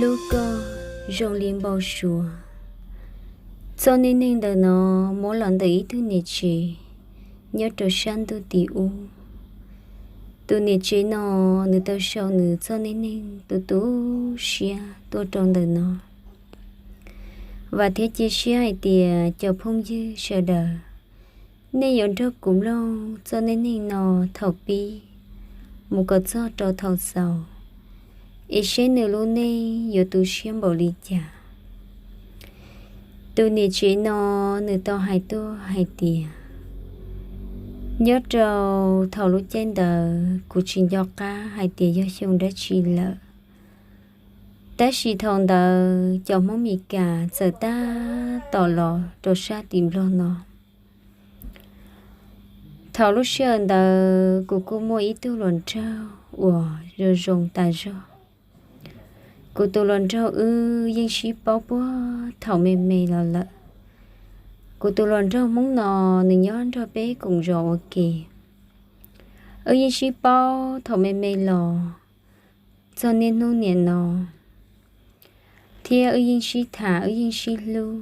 Hlub koj zoo li npau suav. Txoj neej neeg ntawm no muab los ntawm ib tug niam tsev nyob rau sab ntuj tim ub. Tus niam tsev no nws tau sau nws txoj neej neeg tu tu siab tuaj rau ntawm no. Vam thiab cia siab hais tias cov phooj ywg sawv daws, nej yuav nrog kuv mloog txoj neej neeg no thaum pib mus kom txog rau thaum xaus, es seb nws lub neej yuav tu siab npaum li cas. Tus niam tsev no nws tau hais tuaj hais tias, nyob rau thaum lub caij ntawd kuv tsis nco qab hais tias yog xyoo dab tsi lawm, tab sis thaum ntawd cov Hmoob Mes Kas txawm tab tom los rau sab tim Nplog no. Thaum lub sij hawm ntawd kuv kuj muaj ib tug hluas nraug uas zoo zoo tas zog. Kuv tus hluas nraug wb yeej sib paub puag thaum me me los lawm. Kuv tus hluas nraug Hmoob no nws nyob nrog peb koom zos ua ke. Wb yeej sib paub thaum me me los txog niaj hnub niam no, thiab wb yeej sib tham wb yeej sib hlub.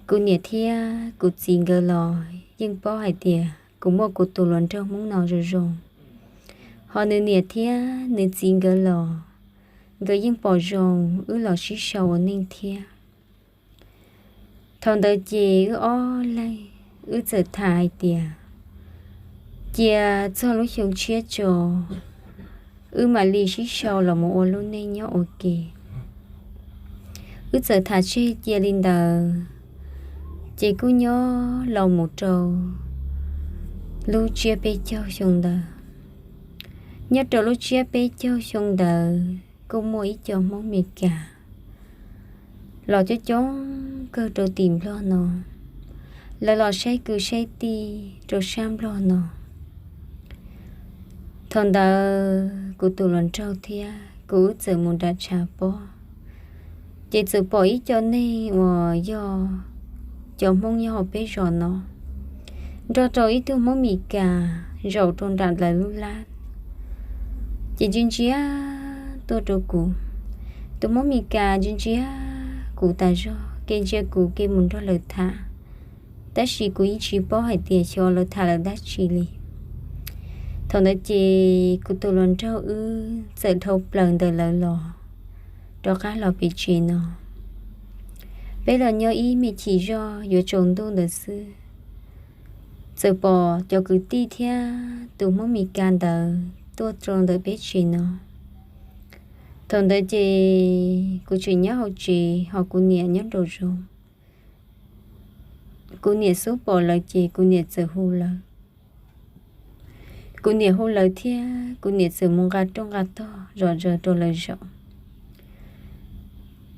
Kuv niam thiab kuv txiv nkawd los yeej paub hais tias kuv muaj kuv tus hluas nraug Hmoob no zoo zoo, ho nws niam thiab nws txiv nkawd los nkawd yeej pom zoo wb los sib sau ua neej thiab. Thaum ntawd ces wb ob leeg wb txawm tham hais tias, cia txog lub xyoo tshiab tso, wb mam li sib sau los mus ua lub neej nyob ua ke. Wb txawm tham tseg cia li ntawd, ces kuj nyob los mus rau lub tsiab peb caug xyoo ntawd. Nyob rau lub tsiab peb caug xyoo ntawd kuj muaj ib co Hmoob Mes Kas los coob coob kawg rau tim Nplog no, lawv los saib kwv saib tij rau sab Nplog no. Thaum ntawd kuv tus hluas nraug thiab kuv wb txawm mus nram tshav pob, ces txawm pom ib co neeg uas yog cov Hmoob nyob hauv peb zos no nrog rau ib tug Hmoob Mes Kas zaum rau nram lawv lub lab, ces ntsia ntsia tuaj rau kuv. Tus Hmoob Mes Kas ntsia ntsia kuv tas zog, kev ntsia kuv kev mus nrog lawv tham, tab sis kuv yeej tsis paub hais tias xyov lawv tham lawv dab tsi li. Thaum ntawd ces kuv tus hluas nraug wb txawm dhau plaws ntawm lawv los rov qab los pem tsev no. Peb los nyob ib me chim zog yuav tsaus ntuj ntawd xwb, txawm pom cov kwv tij thiab tus Hmoob Mes Kas ntawd tuaj rau ntawm peb tsev no. Thaum ntawd ces kuv tseem nyob hauv tsev ho kuv niam nyob nraum zoov. Kuv niam xub pom lawv ces kuv niam txawm hu lawv. Kuv niam hu lawv thiab kuv niam txawm mus nqa rooj nqa tog zom zaws rau lawv zaum.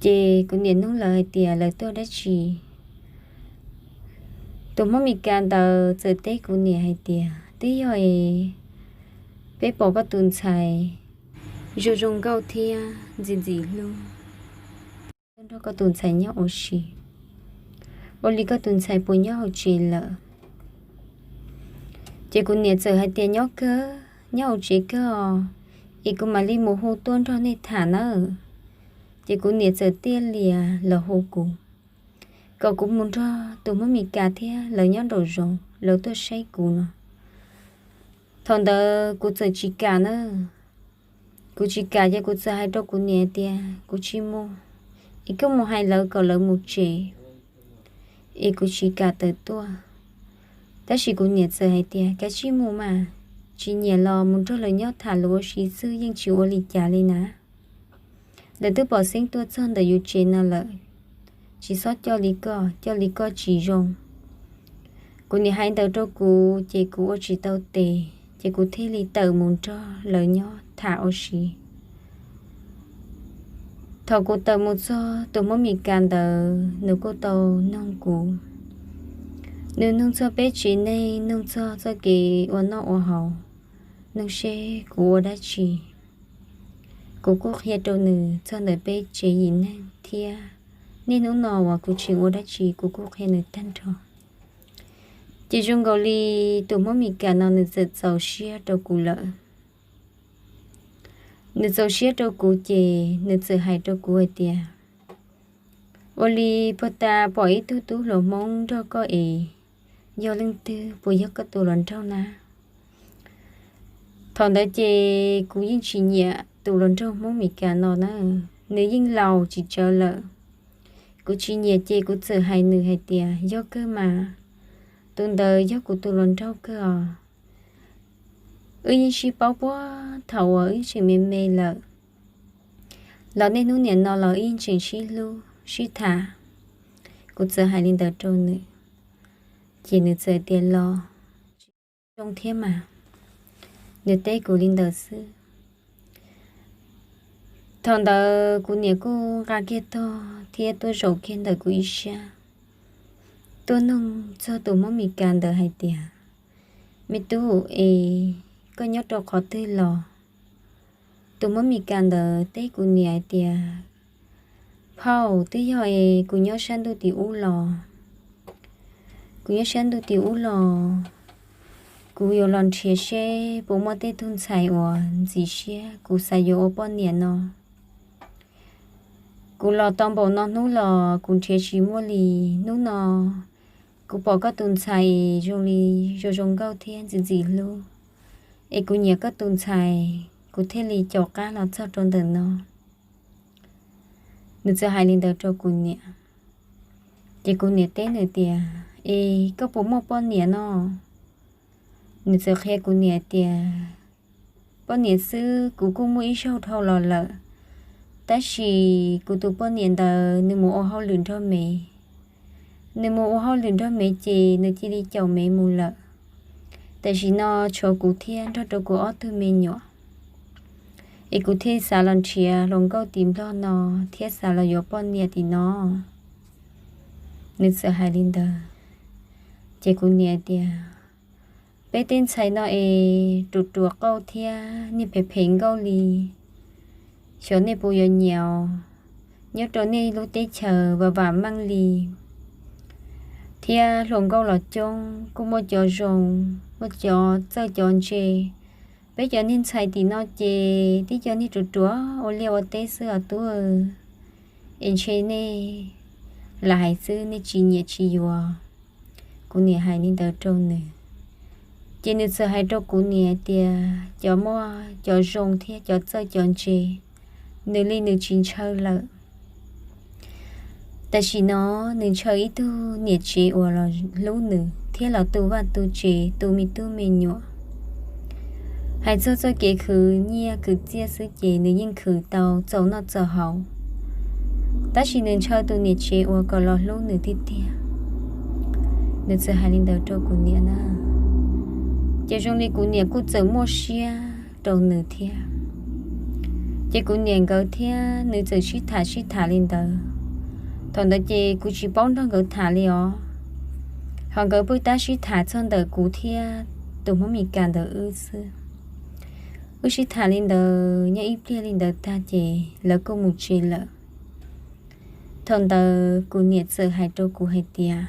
Ces kuv niam nug lawv hais tias lawv tuaj dab tsi. Tus Hmoob Mes Kas ntawd txawm teb kuv niam hais tias, twb yog es peb pom koj tus ntxhais zoo zoo nkauj thiab ntxim ntxim hlub, tuaj nrog koj tus ntxhais nyob ua si. Ua li koj tus ntxhais puas nyob hauv tsev lawm? Ces kuv niam txawm hais tias, nyob kawg, nyob hauv tsev kawg os, es kuv mam li mus hu tuaj nrog nej tham nawb. Ces kuv niam txawm tiaj lias los hu kuv, kom kuv mus nrog tus Hmoob Mes Kas thiab lawv nyob nraum zoov, lawv tuaj saib kuv no. Thaum ntawd kuv txawm tsis kam na. Kuv tsis kam ces kuv txawm hais rau kuv niam tias, kuv tsis mus, es koj mus hais lawv kom lawv mus tsev, es kuv tsis kam tawm tuaj. Tab sis kuv niam txawm hais tias, kav tsij mus mas, tsis nyiam los mus nrog lawv nyob tham lus ua si xwb yeej tsis ua li cas li na. Lawv twb pom xeeb tuaj txog ntawm yus tsev no lawm, tsis txhob coj li koj, coj li koj tsis zoo. Kuv niam hais ntawd rau kuv ces kuv ua tsis tau tes, ces kuv thiaj li tawm mus nrog lawv nyob tham ua si. Thaum kuv tawm mus txog, tus Hmoob Mes Kas ntawd nws kuj tau noog kuv. Nws noog txog peb tsev neeg, noog txog txoj kev ua noj ua haus, noog seb kuv ua dab tsi. Kuv kuj qhia rau nws txog ntawm peb tsev yim neeg thiab niaj hnub no uas kuv tseem ua dab tsi kuv kuj qhia nws tag nrho. Ces zoo nkaus li tus Hmoob Mes Kas no nws txawm txaus siab rau kuv lawm. Nws txaus siab rau kuv ces nws txawm hais rau kuv hais tias, ua li puag ta pom ib tug tub hluas Hmoob nrog koj es yog leej twg, puas yog koj tus hluas nraug na? Thaum ntawd ces kuv yeej tsis nyiam tus hluas nraug Hmoob Meskas no na, nws yeej laus tsis tsawg lawm. Kuv tsis nyiam ces kuv txawm hais nws hais tias, yog kawg mas, tus ntawd yog kuv tus hluas nraug kawg os. Wb yeej sib paub puag thaum uas wb tseem me me lawm, los niaj hnub niam no los wb yeej tseem sib hlub sib tham. Kuv txawm hais li ntawd rau nws, ces nws txawm tias los zoo thiab mas, nws teb kuv li ntawd xwb. Thaum ntawd kuv niam kuj nqa kiag tog thiab tuaj zaum kiag ntawm kuv ib sab, tuaj nug txog tus Hmoob Meskas ntawd hais tias, me tub, es koj nyob rau qhov twg los? Tus Hmoob Meskas ntawd teb kuv niam hais tias, phauj, twb yog es kuv nyob sab ntuj tim ub los. Kuv nyob sab ntuj tim ub los, kuv yuav los nrhiav seb puas muaj tej tug ntxhais uas ntxim siab kuv xav yuav ua poj niam no. Kuv los tau npaum no hnub los kuv nrhiav tsis muaj li. Hnub no kuv pom koj tus ntxhais zoo li zoo zoo nkauj thiab ntxim ntxim hlub, es kuv nyiam koj tus ntxhais, kuv thiaj li caum qab los txog rau ntawm no. Nws txawm hais li ntawd rau kuv niam, ces kuv niam teb nws tias, es koj puas muaj poj niam no? Nws txawm qhia kuv niam tias, poj niam xwb kuv kuj muaj ib zaug dhau los lawm, tab sis kuv tus poj niam ntawd nws mus ua hauj lwm nrog Mev. Nws mus ua hauj lwm nrog Mev ces nws cia li caum Mev mus lawm. Tam sim no tshuav kuv thiab nrog rau kuv ob tug me nyuam, es kuv thiaj xav los nrhiav hluas nkauj tim Nplog no thiab xav los yuav poj niam tim no. Nws txawm hais li ntawd, ces kuv niam tias, peb tej ntxhais no es ruam ruam qauj thiab niag phem phem nkauj li, xyov nej puas yuav nyiam, nyob rau nej lub teb chaws vam vam meej li, thiab hluas nkauj los coob, kuj muaj cov zoo, muaj cov txawj cov ntse. Peb cov niag ntxhais tim no ces tib cov niag ruam ruam ua liaj ua teb xwb os tub, es ntshe nej lam hais xwb, nej tsis nyiam tsis yuav. Kuv niam hais li ntawd rau nws, ces nws txawm hais rau kuv niam tias cov muaj cov zoo thiab cov txawj cov ntse, nws li nws tsis ntshaw lawm. Tam sim no nws ntshaw ib tug niam tsev uas los hlub nws thiab los tu vaj tu tsev tu me tub me nyuam. Hais txog txoj kev khwv nyiaj khwv txiaj xwb ces nws yeej khwv tau txaus noj txaus haus, tab sis nws ntshaw tus niam tsev uas kom los hlub nws tiag tiag. Nws txawm hais li ntawd rau kuv niam na, ces zoo li kuv niam kuj txawm muaj siab rau nws thiab. Ces kuv niam nkawd thiab nws txawm sib tham sib tham li ntawd. Thaum ntawd ces kuv tsis paub nrog nkawd tham li os, ho nkawd pw tab sib tham txog ntawm kuv thiab tus Hmoob Mes Kas ntawd wb xwb. Wb sib tham li ntawd nyob ib pliag li ntawd tag ces lawv kuj mus tsev lawm. Thaum ntawd kuv niam txawm hais rau kuv hais tias,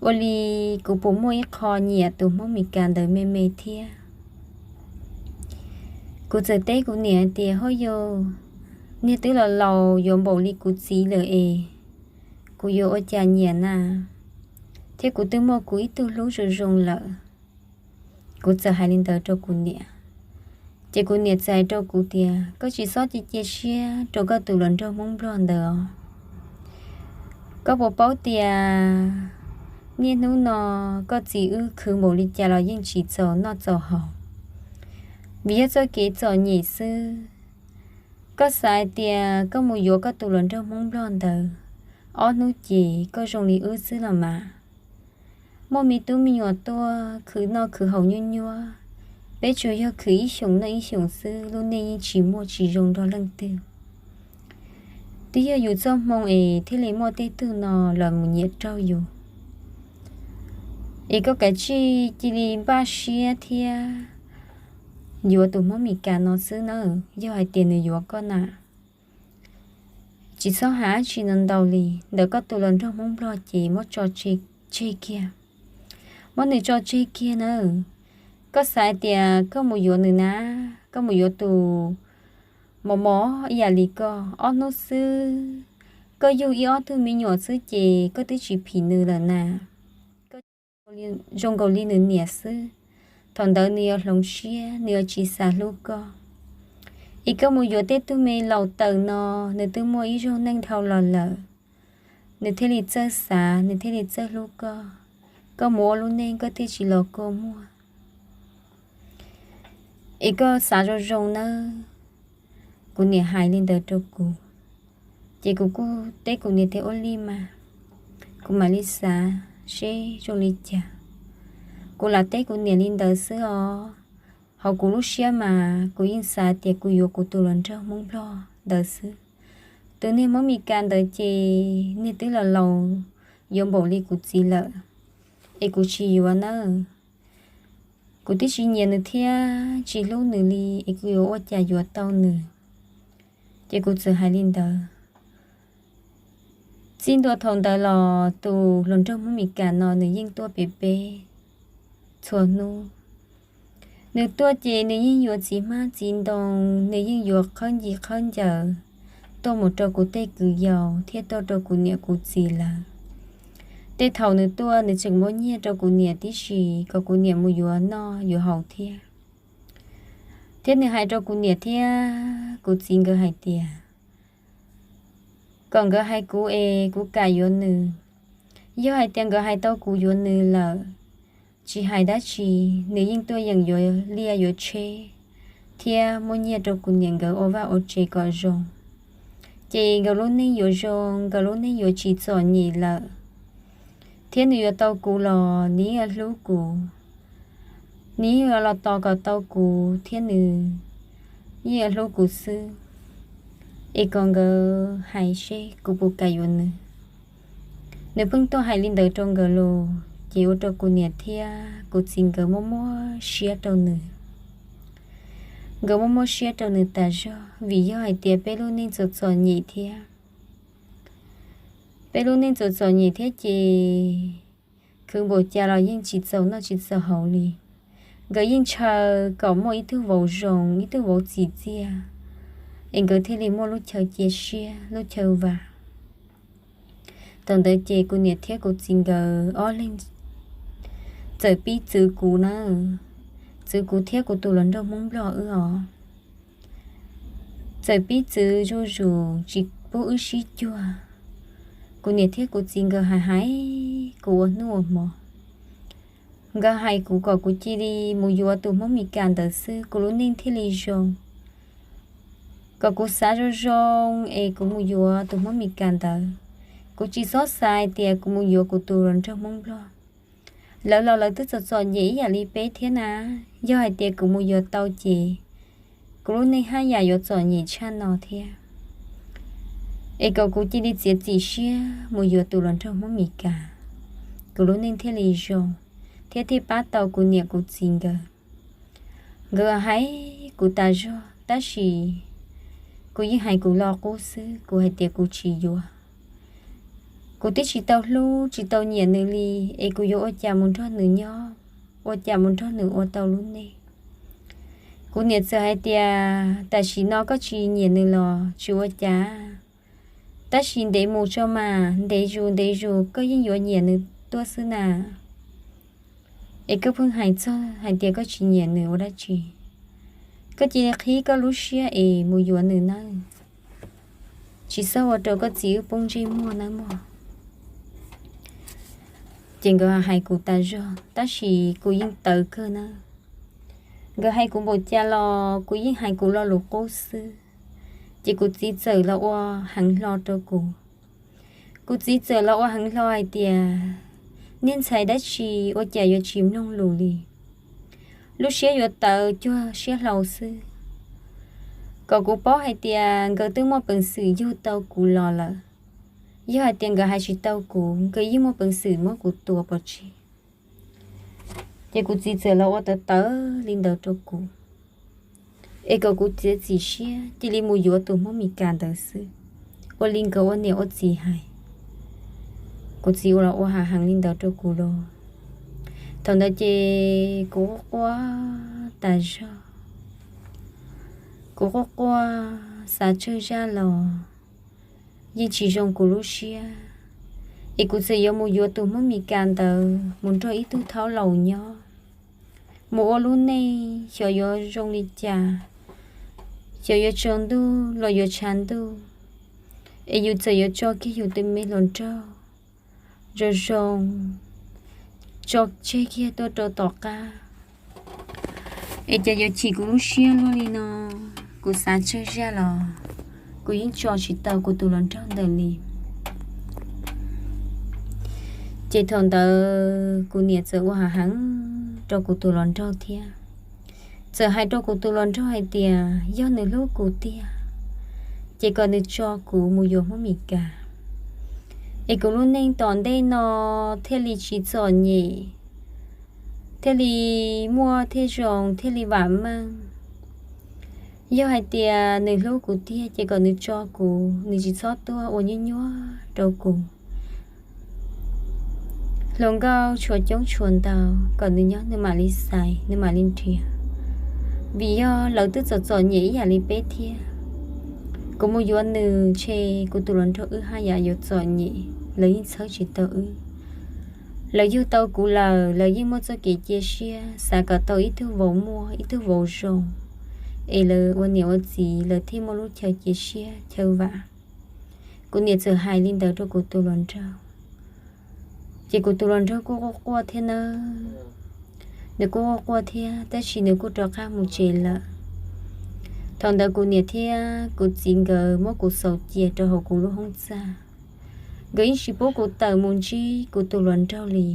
ua li kuv puas muaj ib qho nyiam tus Hmoob Mes Kas ntawd me me thiab? Kuv txawm teb kuv niam hais tias, hov yog, niag twb los laus yuav npaum li kuv txiv lawm es kuv yuav ua cas nyiam na, thiab kuv twb muaj kuv ib tug hlub zoo zoo lawm. Kuv txawm hais li ntawd rau kuv niam, ces kuv niam txawm hais rau kuv tias, koj tsis txhob cia cia siab rau koj tus hluas nraug Hmoob Nplog ntawd os. Koj puas paub tias niaj hnub no koj txiv wb khwv npaum li cas los yeej tsis txaus noj txaus haus, vim yog txoj kev txom nyem xwb. Koj xav hais tias koj mus yuav koj tus hluas nraug Hmoob Nplog ntawd, ob hnub ces koj zoo li wb xwb los mas. Muaj me tub me nyuam tuaj khwv noj khwv haus nyuaj nyuaj, peb tsuas yog khwv ib xyoos noj ib xyoos xwb, lub neej yeej tsis muaj tsis zoo nrog leej twg. Twb yog yus txoj hmoo es thiaj li muaj tej tug no los mus nyiam raug yus. Es koj kav tsij cia li npaj siab thiab yuav tus Hmoob Mes Kas no xwb nawb, yog hais tias nws yuav koj na. Tsis txhob hais dab tsi no ntau li, ntawm koj tus hluas nraug Hmoob Nplog ces muab tso tseg kiag. Muab nws tso tseg kiag nawb. Koj xav hais tias koj mus yuav nws na, koj mus yuav tus mos mos ib yam li koj, ob hnub xwb koj yug ib ob tug me nyuam xwb ces koj twb tsis phim nws lawm na. Koj zoo nkaus li nws niam xwb, thaum ntawd nws yuav hloov siab, nws yuav tsis xav hlub koj. Es koj mus yuav tej tug me laus tawm no, nws twb muaj ib zaug neej dhau los lawm, nws thiaj li txawj xav, nws thiaj li txawj hlub koj. Koj mus ua lub neej koj thiaj tsis los kua muag. Es koj xav zoo zoo nawb. Kuv niam hais li ntawd rau kuv, ces kuv kuj teb kuv niam tias ua li mas, kuv mam li xav seb zoo li cas. Kuv lam teb kuv niam li ntawd xwb os. Hauv kuv lub siab mas kuv yeej xav tias kuv yuav kuv tus hluas nraug Hmoob Nplog ntawd xwb. Tus niag Hmoob Mes Kas ntawd ces niag twb los laus yuav npaum li kuv txiv lawm, es kuv tsis yuav nawb. Kuv twb tsis nyiam nws thiab tsis hlub nws li, es kuv yuav ua cas yuav tau nws? Ces kuv txawm hais li ntawd. Txij ntua thaum ntawd los tus hluas nraug Hmoob Mes Kas no nws yeej tuaj pem peb txhua hnub. Nws tuaj ces nws yeej yuav txiv hmab txiv ntoo, nws yeej yuav qhawb ncig qhawb ncaws tuaj mus rau kuv tej kwv yau thiab tuaj rau kuv niam kuv txiv lawv. Tej thaum nws tuaj nws tseem muab nyiaj rau kuv niam tib si kom kuv niam mus yuav noj yuav haus thiab. Thiab nws hais rau kuv niam thiab kuv txiv nkawd hais tias kom nkawd hais kuv es kuv kam yuav nws. Yog hais tias nkawd hais tau kuv yuav nws lawm, tsis hais dab tsi, nws yeej tuaj yeem yuav liaj yuav tsheb thiab muab nyiaj rau kuv niam nkawd ua vaj ua tsev kom zoo. Ces nkawd lub neej yuav zoo, nkawd lub neej yuav tsis txom nyem lawm. Thiab nws yuav tau kuv los nws yeej yuav hlub kuv, nws yeej yuav los tos kom tau kuv thiab nws yeej yuav hlub kuv xwb. Es kom nkawd hais seb kuv puas kam yuav nws. Nws pheej tuaj hais li ntawd rau nkawd los ces ua rau kuv niam thiab kuv txiv nkawd muaj muaj siab rau nws. Nkawd muaj muaj siab rau nws tas zog vim yog hais tias peb lub neej txom txom nyem thiab. Peb lub neej txom txom nyem thiab ces khwv npaum cas los yeej tsis txaus noj tsis txaus haus li. Nkawd yeej ntshaw kom muaj ib tug vauv zoo ib tug vauv txim txiaj, es nkawd thiaj li muaj lub chaw cia siab lub chaw vam. Thaum ntawd ces kuv niam thiab kuv txiv nkawd ob leeg txawm pib txwv kuv na, txwv kuv thiab kuv tus hluas nraug Hmoob Nplog wb os. Txawm pib txwv zuj zus tsis pub wb sib cuag. Kuv niam thiab kuv txiv nkawd hais hais kuv ua hnub ua hmo. Nkawd hais kuv kom kuv cia li mus yuav tus Hmoob Mes Kas ntawd xwb kuv lub neej thiaj li zoo. Kom kuv xav zoo zoo es kuv mus yuav tus Hmoob Mes Kas ntawd. Kuv tsis txhob xav hais tias kuv mus yuav kuv tus hluas nraug Hmoob Nplog. Lawv los lawv twb txom txom nyem ib yam li peb thiab na. Yog hais tias kuv mus yuav tau ces kuv lub neej haj yam yuav txom nyem tshaj no thiab. Es kom kuv cia li txiav txim siab mus yuav tus hluas nraug Hmoob Mes Kas, kuv lub neej thiaj li zoo, thiab thiaj pab tau kuv niam kuv txiv nkawd. Nkawd hais kuv tas zog tab sis kuv yeej hais kuv lo qub xwb, kuv hais tias kuv tsis yuav. Kuv twb tsis tau hlub tsis tau nyiam nws li, es kuv yuav ua cas mus nrog nws nyob, ua cas mus nrog nws ua tau lub neej? Kuv niam txawm hais tias tam sim no koj tsis nyiam nws los tsis ua cas, tab sis ntev mus tso mas, ntev zus ntev zus koj yeej yuav nyiam nws tuaj xwb na. Es koj pheej hais txog hais tias koj tsis nyiam nws ua dab tsi? Koj cia li qhib koj lub siab es mus yuav nws nawb, tsis txhob ua rau koj txiv wb poob ntsej muag nawb mog. Ces nkawd hais kuv tas zog tab sis kuv yeej tawv kawg nawb. Nkawd hais kuv npaum cas los kuv yeej hais kuv lo lus qub xwb. Ces kuv txiv txawm los ua heev hlo rau kuv. Kuv txiv txawm los ua heev hlo hais tias niag ntxhais dab tsi ua cas yuav tsis mloog lus li, lub siab yuav tawv cuag siab hlau xwb. Kom kuv paub hais tias nkawd twb muaj peev xwm yug tau kuv los lawm. Yog hais tias nkawd hais tsis tau kuv, nkawd yeej muaj peev xwm muab kuv tua pov tseg. Ces kuv txiv txawm los ua tawv tawv li ntawd rau kuv, es kom kuv txiav txim siab cia li mus yuav tus Hmoob Mes Kas ntawd xwb, ua li nkawd ua niam ua txiv hais. Kuv txiv ua los ua ha heev li ntawd rau kuv los. Thaum ntawd ces kuv quaj quaj tas zog. Kuv quaj quaj xav tsawg zaj los yeej tsis zoo kuv lub siab, es kuv txawm yuav mus yuav tus Hmoob Mes Kas ntawd mus nrog ib tug thaub laus nyob, mus ua lub neej xyov yuav zoo li cas, xyov yuav tsaus ntuj los yuav tshav ntuj, es yus txawm yuav tso kiag yus tus me hluas nraug zoo zoo, tso tseg kiag tuaj rau tom qab, es cas yuav chim kuv lub siab luaj li no. Kuv xav tsawg zaj los kuv yeej tso tsis tau kuv tus hluas nraug ntawd li. Ces thaum ntawd kuv niam txawm ua hav heev rau kuv tus hluas nraug thiab, txawm hais rau kuv tus hluas nraug hais tias yog nws hlub kuv tiag, ces kom nws tso kuv mus yuav Hmoob Mes Kas, es kuv lub neej tom ntej no thiaj li tsis txom nyem, thiaj li muaj thiaj zoo, thiaj li vam meej. Yog hais tias nws hlub kuv tiag ces kom nws tso kuv, nws tsis txhob tuaj ua nyuaj nyuaj rau kuv. Hluas nkauj tshuav coob tshuav ntau, kom nws nyob nws mam li xaiv, nws mam li nrhiav, vim yog lawv twb txom txom nyem ib yam li peb thiab. Kuv mus yuav nws ntshe kuv tus hluas nraug wb haj yam yuav txom nyem, lawv yeej txhawb tsis tau wb. Lawv yug tau kuv lawm, lawv yeej muaj txoj kev cia siab xav kom tau ib tug vauv muaj, ib tug vauv zoo, es lawv ua niam ua txiv lawv thiaj muaj lub chaw cia siab chaw vam. Kuv niam txawm hais li ntawd rau kuv tus hluas nraug, ces kuv tus hluas nraug kuj quaj quaj thiab nawb. Nws kuj quaj quaj thiab, tab sis nws kuj rov qab mus tsev lawm. Thaum ntawd kuv niam thiab kuv txiv nkawd muab kuv xauv cia rau hauv kuv lub hoob txaj. Nkawd yeej tsis pub kuv tawm mus ntsib kuv tus hluas nraug li.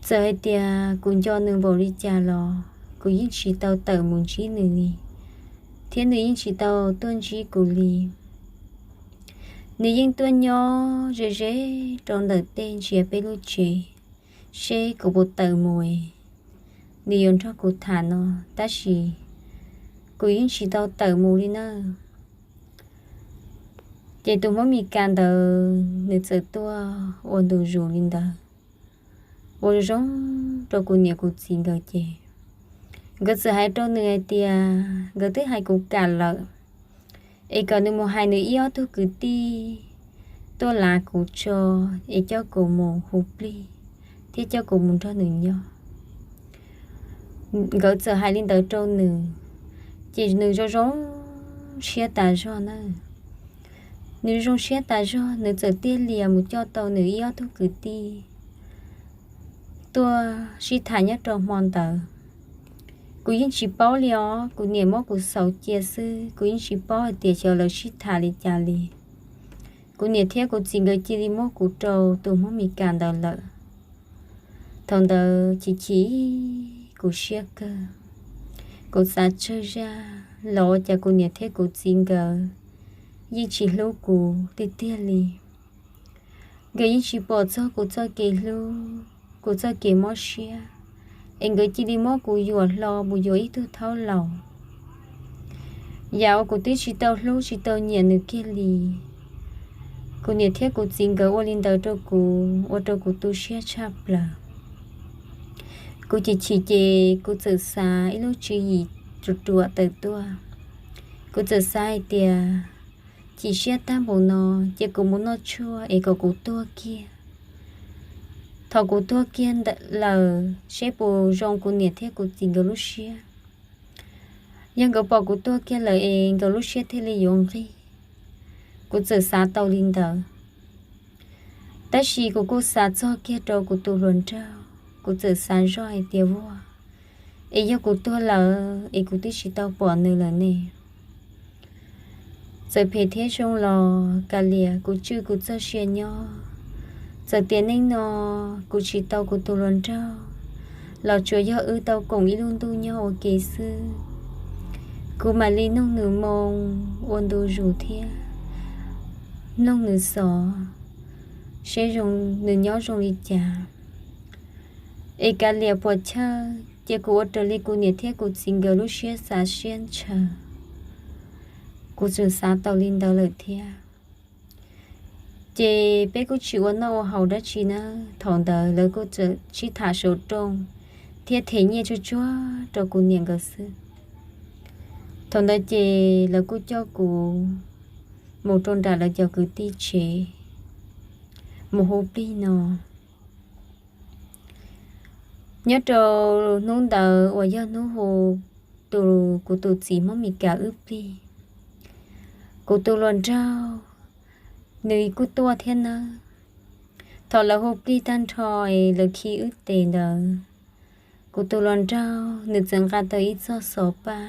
Txawm hais tias kuv nco nws npaum li cas los kuv yeej tsis tau tawm mus ntsib nws li, thiab nws yeej tsis tau tuaj ntsib kuv li. Nws yeej tuaj nyob ze ze rau ntawm tej ntsia peb lub tsev, seb kuv puas tawm mus, nws yuav nrog kuv tham no, tab sis kuv yeej tsis tau tawm mus li na. Ces tus Hmoob Mes Kas ntawd nws txawm tuaj ua ntu zus li ntawd, ua zoo rau kuv niam kuv txiv nkawd ces nkawd txawm hais rau nws hais tias nkawd twb hais kuv kam lawm, es kom nws mus hais nws ib ob tug kwv tij tuaj lav kuv tso, es coj kuv mus hu plig thiab coj kuv mus nrog nws nyob. Nkawd txawm hais li ntawd rau nws, ces nws zoo zoo siab tas zog na. Nws zoo siab tas zog, nws txawm tiag lias mus coj tau nws ib ob tug kwv tij tuaj sib tham nyob rau hmo ntawd. Kuv yeej tsis paub li os, kuv niam muab kuv xauv cia xwb, kuv yeej tsis paub hais tias xyov lawv sib tham li cas li. Kuv niam thiab kuv txiv nkawd cia li muab kuv rau tus Hmoob Mes Kas ntawd lawm. Thaum ntawd chim chim kuv siab kawg, kuv xav tsawg zaj los ua cas kuv niam thiab kuv txiv nkawd yeej tsis hlub kuv tiag tiag li. Nkawd yeej tsis pom txog kuv txoj kev hlub, kuv txoj kev mob siab, es nkawd cia li muab kuv yuam hlo mus yuav ib tug thaub laus. Yam uas kuv twb tsis tau hlub tsis tau nyiam nws kiag li. Kuv niam thiab kuv txiv nkawd ua li ntawd rau kuv, ua rau kuv tu siab tshaj plaws. Kuv chim chim ces kuv txawm xav ib lub tswv yim ruam ruam tawm tuaj. Kuv txawm xav hais tias, chim siab tag npaum no, ces kuv mus noj tshuaj es kom kuv tuag kiag. Thaum kuv tuag kiag ntawm lawm seb puas zoo kuv niam thiab kuv txiv nkawd lub siab. Yog nkawd pom kuv tuag kiag lawm es nkawd lub siab thiaj li yuav nqig. Kuv txawm xav tau li ntawd. Tab sis kuv kuj xav txog kiag rau kuv tus hluas nraug, kuv txawm xav zoj hais tias, vuag, es yog kuv tuag lawm es kuv twb tsis tau pom nws lawm ne. Txawm phem thiab zoo los kav liam, kuv tswj kuv txoj sia nyob. Txawm tias neej no kuv tsis tau kuv tus hluas nraug, los tsuas yog wb tau koom ib lub ntuj nyob ua ke xwb. Kuv mam li noog nws moo ua ntu zus thiab noog nws xov, seb nws nyob zoo li cas. Es kav liam puas chawj, ces kuv ua raws li kuv niam thiab kuv txiv nkawd lub siab xav siab ntshaw. Kuv txawm xav tau li ntawd lawm thiab. Ces peb kuj tsis ua noj ua haus dab tsi na, thaum ntawd lawv kuj txawm sib tham saum rooj thiab them nyiaj tsuag tsuag rau kuv niam nkawd xwb. Thaum ntawd ces lawv kuj coj kuv mus rau nram lawv cov kwv tij tsev mus hu plig no. Nyob rau hnub ntawd uas yog hnub hu tus, kuv tus txiv Hmoob Mes Kas wb plig, kuv tus hluas nraug nws kuj tuaj thiab nawb. Thaum lawv hu plig tag nrho es lawv khi wb tes ntawd, kuv tus hluas nraug nws txawm nqa tau ib txoj xov paj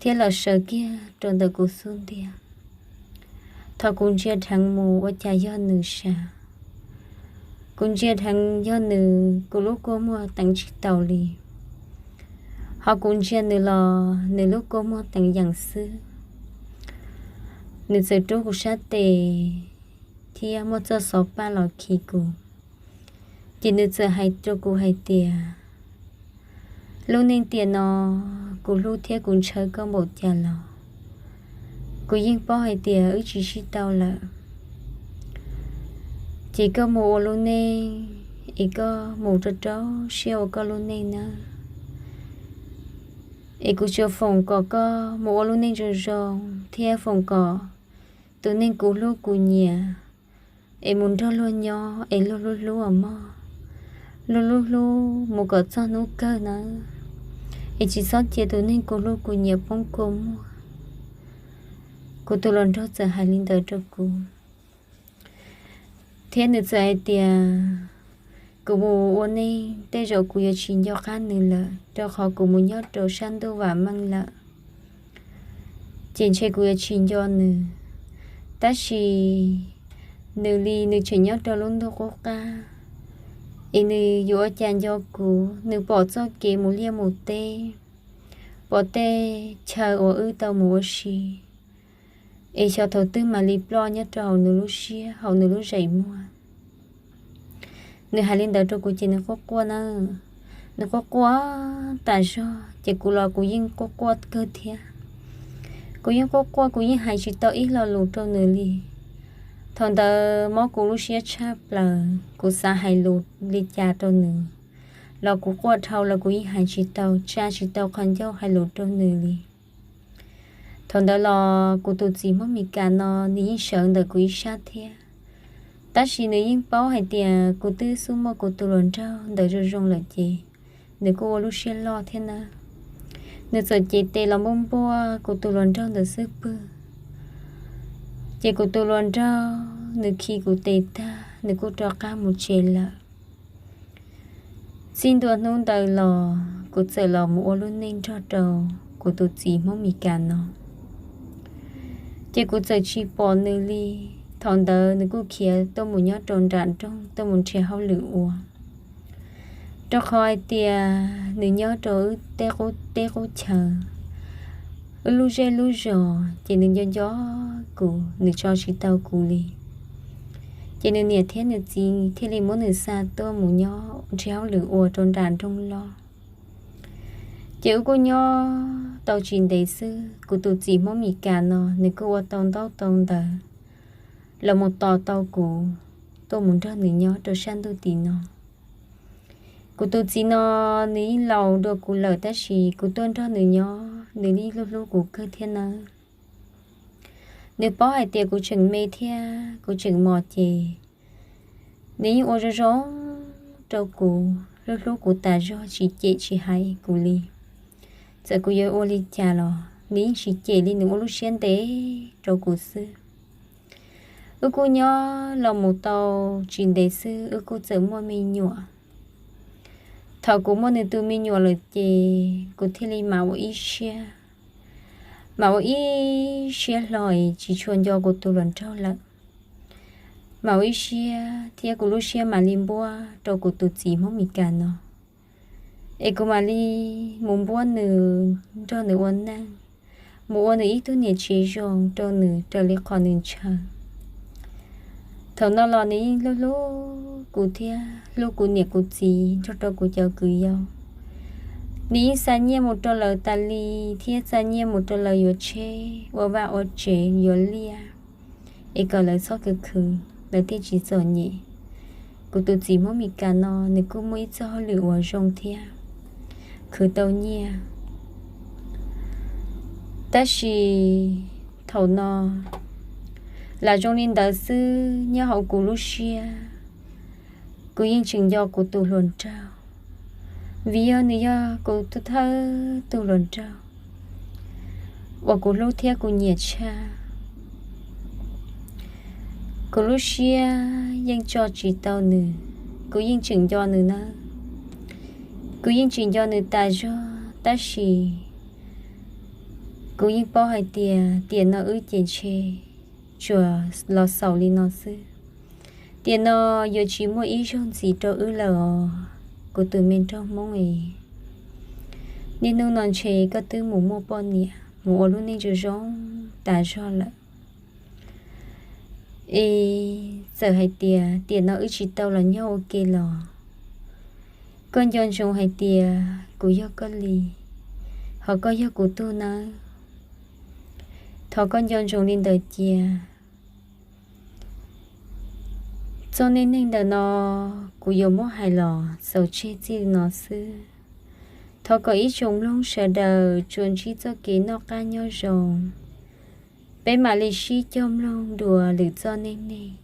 thiab los sawv kiag rau ntawm kuv xub ntiag. Thaum kuv ntsia dheev mus ua cas yog nws sav. Kuv ntsia dheev yog nws, kuv lub kua muag teev tsis taus li, ho kuv ntsia nws los nws lub kua muag teev yees xwb. Nws txawm rub kuv sab tes thiab muab txoj xov paj los khi kuv, ces nws txawm hais rau kuv hais tias, lub neej tiam no kuv hlub thiab kuv ntshaw koj npaum cas los kuv yeej paub hais tias wb tsis sib tau lawm. Ces koj mus ua lub neej es koj mus rau rau siab ua koj lub neej nawb. Es kuv tsuas foom kom koj mus ua lub neej zoo zoo thiab foom kom tus neeg kuv hlub kuv nyiam es mus nrog luag nyob es luag hlub hlub os mog, luag hlub hlub mus kom txog hnub kawg nawb, es tsis txhob cia tus neeg kuv hlub kuv nyiam poob kua muag. Kuv tus hluas nraug txawm hais li ntawd rau kuv, thiab nws txawm hais tias, kuv mus ua neej tej zaum kuv yuav tsis nco qab nws lawm, rau qhov kuv mus nyob rau sab ntuj vam meej lawm, ces ntshe kuv yuav tsis nco nws. Tab sis nws li nws tseem nyob rau lub ntuj qub qab, es nws yuav ua cas nco kuv? Nws pom txoj kev mus liaj mus teb, pom tej chaw uas wb tau mus ua si, es xyov thaum twg mam li ploj nyob rau hauv nws lub siab, hauv nws lub zeem muag. Nws hais li ntawd rau kuv ces nws quaj quaj na, nws quaj quaj tas zog, ces kuv los kuv yeej quaj quaj kawg thiab. Kuv yeej quaj quaj, kuv yeej hais tsis tau ib lo lus rau nws li. Thaum ntawd mob kuv lub siab tshaj plaws, kuv xav hais lus li cas rau nws los kuv quaj dhau los kuv yeej hais tsis tau, tsa tsis tau qhov ncauj hais lus rau nws li. Thaum ntawd los kuv tus txiv Hmoob Mes Kas no nws yeej sawv ntawm kuv ib sab thiab, tab sis nws yeej paub hais tias kuv twb xub muaj kuv tus hluas nraug ntawd zoo zoo lawm ces nws kuj ua lub siab loj thiab nawb. Nws txawm cev tes los npuaj npuaj kuv tus hluas nraug ntawd xub pwg, ces kuv tus hluas nraug nws khi kuv tes tag nws kuj rov qab mus tsev lawm. Txij ntua hnub ntawd los kuv txawm los mus ua lub neej nrog rau kuv tus txiv Hmoob Mes Kas no, ces kuv txawm tsis pom nws li. Thaum ntawd nws kuj khiav tuaj mus nyob rau nram nroog tuaj mus nrhiav hauj lwm ua. Rau qhov hais tias nws nyob rau wb tej qub teb qub chaw, wb lub zej lub zos, ces nws nco nco kuv, nws tso tsis tau kuv li. Ces nws niam thiab nws txiv thiaj li muab nws xa tuaj mus nyob nrhiav hauj lwm ua rau nram nroog loj. Ces wb kuj nyob tau tsis ntev xwb, kuv tus txiv Hmoob Mes Kas no nws kuj ua tau ntaub tau ntawv los mus tos tau kuv tuaj mus nrog nws nyob rau sab ntuj tim no. Kuv tus txiv no nws yeej laus dua kuv lawm, tab sis kuv tuaj nrog nws nyob nws yeej hlub hlub kuv kawg thiab nawb. Nws paub hais tias kuv tseem me thiab kuv tseem mos ces nws yeej ua zoo zoo rau kuv, hlub hlub kuv tas zog, tsis cem tsis hais kuv li. Txawm kuv yuav ua li cas los nws yeej tsis cem li, nws ua lub siab ntev rau kuv xwb. Wb kuj nyob los mus tau tsis ntev xwb wb kuj txawm muaj me nyuam. Thaum kuv muaj nws tus me nyuam lawm ces kuv thiaj li mam ua ib siab, mam ua ib siab hlo es tsis tshua nco kuv tus hluas nraug lawm. Mam ua ib siab thiab kuv lub siab mam li npuab rau kuv tus txiv Hmoob Mes Kas no, es kuv mam li mus npuab nws, nrog nws ua neej, mus ua nws ib tug niam tsev zoo rau nws raws li qhov nws ntshaw. Thaum no los nws yeej hlub hlub kuv thiab hlub kuv niam kuv txiv nrog rau kuv cov kwv yau. Nws yeej xa nyiaj mus rau lawv tas li thiab xa nyiaj mus rau lawv yuav tsheb, ua vaj ua tsev, yuav liaj, es kom lawv txhob khwv khwv, lawv thiaj tsis txom nyem. Kuv tus txiv Hmoob Mes Kas no nws kuj muaj ib txoj hauj lwm uas zoo thiab, khwv tau nyiaj. Tab sis thaum no, lam zoo li ntawd xwb, nyob hauv kuv lub siab, kuv yeej tseem nco kuv tus hluas nraug, vim yog nws yog kuv tus thawj tug hluas nraug uas kuv hlub thiab kuv nyiam tshaj. Kuv lub siab yeej tso tsis tau nws, kuv yeej tseem nco nws nawb. Kuv yeej tseem nco nws tas zog, tab sis kuv yeej paub hais tias tiam no wb ces ntshe tsuas los xaus li no xwb. Tiam no yuav tsis muaj ib zaug ntxiv rau wb lawm os, kuv tus me nraug Hmoob es. Niaj hnub no ntshe koj twb mus muaj poj niam, mus ua lub neej zoo zoo tas zog lawm. Es txawm hais tias tiam no wb tsis tau los nyob ua ke los, koj nco ntsoov hais tias kuv yog koj li, hos koj yog kuv tug nawb. Thov koj nco ntsoov li ntawd cia. Txoj neej neeg ntawm no kuv yuav muab hais los xaus tseg txij no xwb. Thov kom ib tsoom mloog sawv daws tsuas ntsib txoj kev noj qab nyob zoo, peb mam li sib cog mloog dua lwm txoj neej neeg.